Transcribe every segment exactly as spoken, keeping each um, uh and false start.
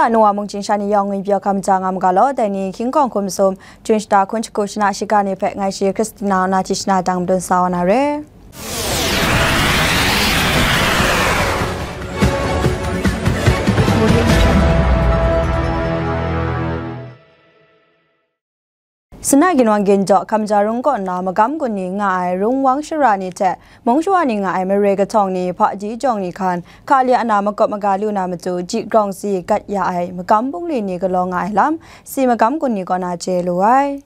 Anu wa mung ching sha ni yawng ngwi pyaw hkam ja nga mu ga law, dai ni hkying hkawng hkum sum, jun shata hkun shagu shana shiga ni hpe ngai shi Christina na hti shana dang madun sa wa na re. Sina ginwang ginjaw hkamja rung kaw nna magam gun ni nga ai rungwang shara ni hte mung shawa ni nga ai mare kahtawng ni hpaji jawng ni hkan hka li ana makawp maga lu na matu ji grawng si gat ya ai magam bungli ni galaw nga ai lam si magam gun ni kaw na chye lu ai.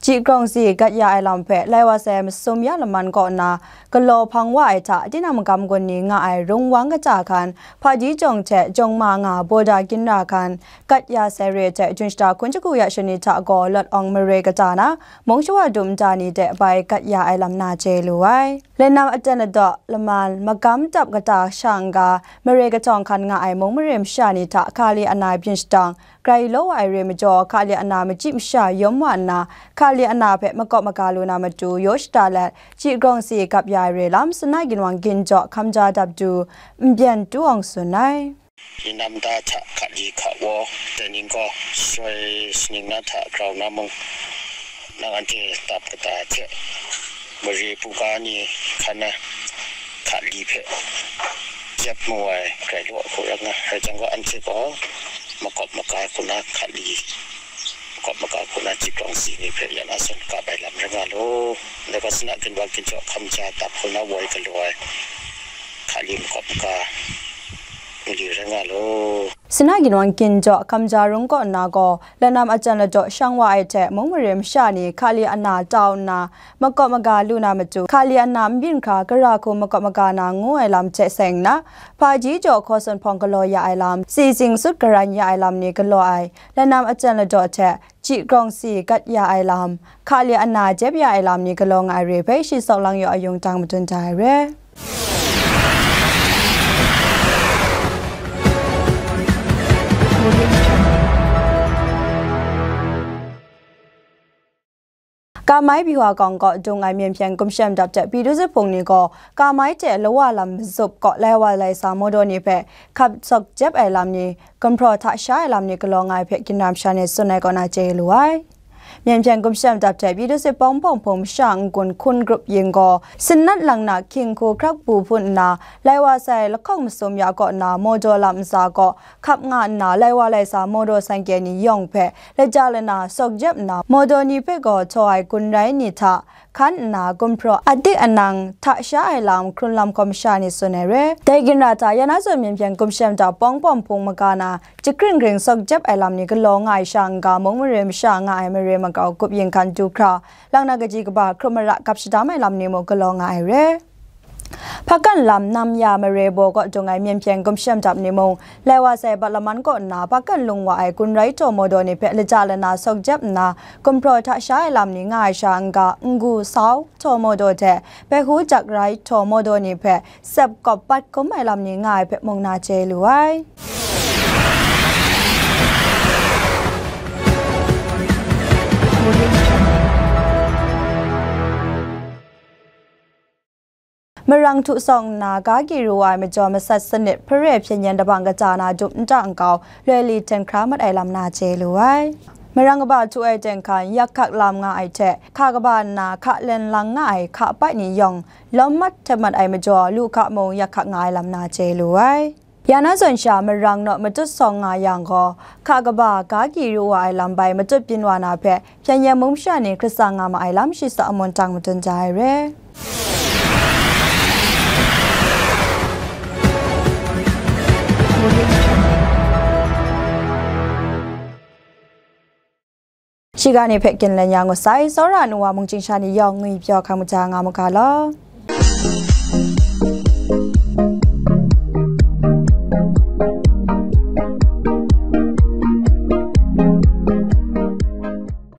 Ji grawng si gat ya ai lam hpe lai wa sai masum ya laman kaw nna galaw hpang wa ai hta tinang magam gun ni nga ai rungwang kata hkan hpaji jawng hte jawng ma nga boda ginra hkan gat ya sai re hte jun shata hkun shagu ya shani hta gaw lawt awng mare kata na mung shawa dum nta ni de bai gat ya ai lam na chye lu ai. Lanam aten ladaw laman magam dap kata sha n-ga mare kahtawng hkan nga ai mung mare masha ni hta hka li ana byin shadang grai law wa ai re majaw hka li ana machyi masha yawm wa nna hka li ana hpe makawp maga lu na matu yaw shada let ji grawng si gap ya ai re lam sina ginwang ginjaw hkamja dap du n byan tu awng tsun ai. Ni nam da hta hka li hka waw, dai ning gaw, soi shaning na hta grau na mung, nang anhte dap kata hte, mare buga ni hkan na hka li hpe jep mu ai grai law hku rai nga, rai jang gaw, anhte gaw makawp maga hku na hka li, makawp maga hku na ji grawng si ni hpe ya na zawn kap ai lam rai nga law, ndai gaw sina ginwang ginjaw hkamja dap hku na woi galaw ai hka li makawp maga. Sina ginwang ginjaw hkamja rung kaw nna gaw, lanam ajan ladaw shang wa ai hte mung mare masha ni hka li ana tau nna, makawp maga lu na matu, hka li ana n byin hkra gara hku makawp maga na ngu ai lam hte seng nna, hpaji jaw hkaw sunhpawng galaw ya ai lam, si zing sut garan ya ai lam ni galaw ai, lanam ajan ladaw hte ji grawng si gat ya ai lam, hka li ana jep ya ai lam ni galaw nga ai re hpe shi sawk lang yaw ayung tang madun da ai re. Kamai Biwa kawng kaw dung ai myen hpyen gumshem dap hte Pidu zuphpung ni gaw, Kamai hte Lawa lam mazup kaw lai wa lai sa mawdaw ni hpe hkap sawk jep ai lam ni gumhpraw hta sha ai lam ni galaw nga ai hpe ginra masha ni tsun ai kaw na chye lu ai. Myen hpyen gumshem dap hte Pidu zuphpung pawng hpung masha n-gun hkun grup yin gaw, Sinat Langnak hkying hku hkrak bu hpun nna, lai wa sai lahkawng masum ya kaw nna, mawdaw lam ntsa kaw hkap nga nna, lai wa lai sa mawdaw sangkye ni yawng hpe laja lana sawk jep nna, mawdaw ni hpe gaw htaw ai gun rai ni hta hkan nna, gumhpraw adik anang hta sha ai lam hkrun lam hkawm masha ni tsun ai re. Dai ginra hta ya na zawn myen hpyen gumshem dap pawng pawng hpung maga na, jahkring kring sawk jep ai lam ni galaw nga ai sha n-ga, mung mare masha nga ai mare makau gup yin hkan du hkra, lang na kaji kaba hkrum mara gap shadam ai lam ni mung galaw nga ai re. Hpakan lam nam ya mare baw kaw dung ai myen hpyen gumshem dap ni mung, lai wa sai bat laman kaw nna, hpakan lung wa ai gun rai htaw mawdaw ni hpe laja lana sawk jep nna, gumhpraw hta sha ai lam ni nga ai sha n-ga, n-gu sau htaw mawdaw hte, pehku jak rai htaw mawdaw ni hpe sep kawp pat hkum ai lam ni nga ai hpe mung na chye lu ai. Marang htu sawng nna, ga gi ru wa ai majaw masat sanit hpare hpyen yen dabang kata na dum nta nkau loi li hten hkra mat ai lam na chye lu ai. Marang kaba htu ai ten hkan yak hkak lam nga ai hte, hka kaba nna hka len lang nga ai hka pai ni yawng lawm mat htet mat ai majaw, lu hka mung yak hkak nga ai lam na chye lu ai. Ya na zawn sha marang naw matut sawng nga yang gaw, hka kaba ga gi ru wa ai lam bai matut byin wa na hpe, hpyen yen mung masha ni hkrit tsang nga ma ai lam shi sa amun tang madun ja ai re. Shiga ni hpe ginlen ya ngu sai, tsawra nu wa mung ching sha ni yawng ngwi pyaw hkang maja nga mu ga law.